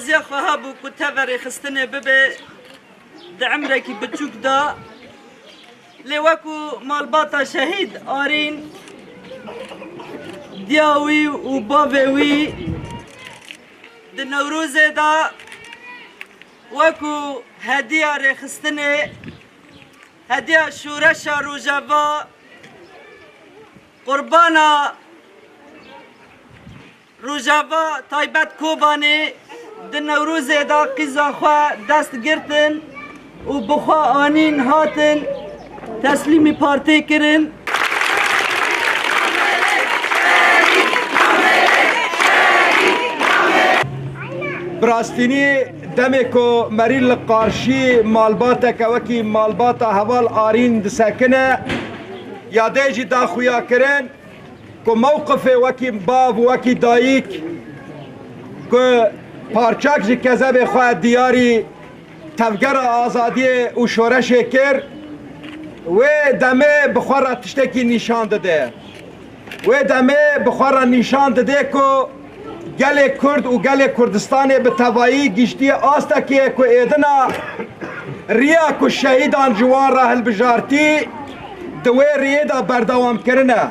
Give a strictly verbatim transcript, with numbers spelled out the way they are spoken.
Ziya xwe hebû ku teve rêxistinê bibe di emrekî biçûk de. Lê wekû malbata şehîd Arîn, diya wî û bavê wî di Newrozê de wekû hediya rêxistinê, hediya şoreşa Rojava, qurbana Rojava taybet Kobanê di Newrozê de qîza xwe dest girtin û bi xwe anîn hatin teslîmî partê kirin. Bi rastînî demê ku merî li qarşî malbateke wekî malbata heval Arîn disekine, ya dê jî daxuya kirin ku mewqifê wekî bav, wekî dayik, ku parçak ji kezebê xwe diyarî tevgera azadiyê û şoreşê kir, wê demê bi xwe re tiştekî nîşan dide. Wê demê bi xwe re nîşan dide ku gelê Kurd û gelê Kurdistanê bi tevayî giştiye astekê ku êdina riya ku şehîdan ji wan re hilbijartî, di wê riyê de berdewam kirine.